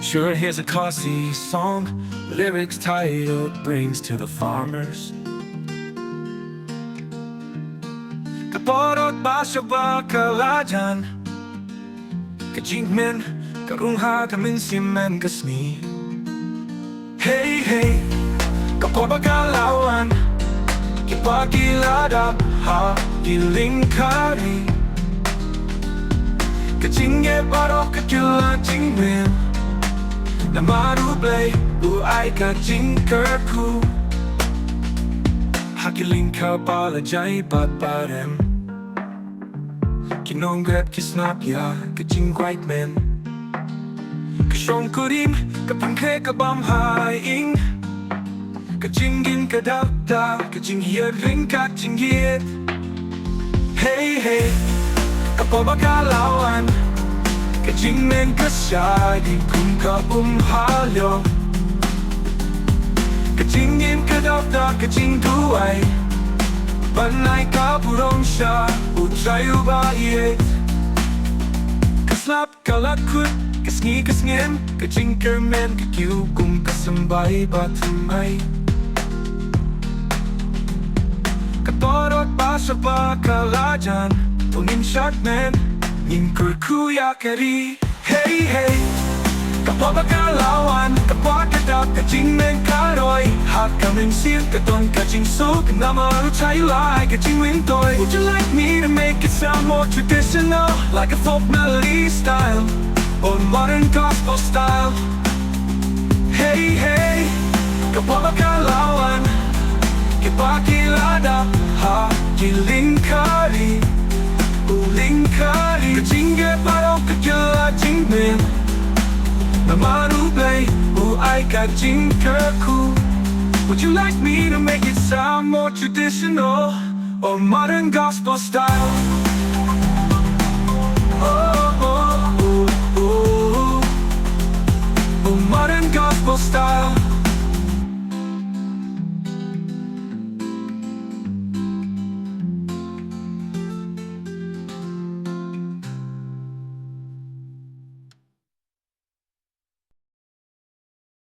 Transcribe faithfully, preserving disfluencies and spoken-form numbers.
Sure, here's a Khasi song, lyrics titled Brings to the Farmers. Ka parot ba sha ba ka lajan, ka jingmen ka rung ha ka mynsiem, men ka sngi. Hey, hey, ka parot ba ka lawan, ki pa ki la dap ha ki lyngkha ri. Ka jingeh baroh ka kylla jingmen, namar U Blei u ai ka jingkyrkhu. Ha ki lyngkha ba la jai bad barim, ki nongrep ki sngap ïa ka jingkwah men. Ka shongkurim ka pynkhreh ka bam ha ïing, ka jingim ka dap da ka jingïaid ryngkat jingïeit. Hey, hey, ka parot ba ka lawan, ka jingmen ka shai kum ka um halor. Ka jingim ka dap da ka jingduwai, ban ai ka burom sha U Trai uba ïeit. Ka slap ka la kut, ka sngi ka sngem, ka jingkyrmen ka kiew kum ka symbai ba thymmai. Ka parot ba sha ba ka lajan, to ngin shad men, ngin kyrkhu ïa ka ri. Hey, hey, ka parot ba ka lawan, ka parot ka dap, ka jingmen ka roi ha ka mynsiem, ka don ka jingsuk namar U Trai u la ai ka jingmyntoi. Would you like me to make it sound more traditional, like a folk melody style or modern gospel style? Hey, hey, ka parot ba ka lawan, ki pa ki la dap ha ki lyngkha ri. U lyngkha ri, ka jingeh baroh ka kylla jingmen, namar U Blei u ai ka jingkyrkhu. Would you like me to make it sound more traditional or modern gospel style? Oh, oh, oh, oh, oh. Or modern gospel style.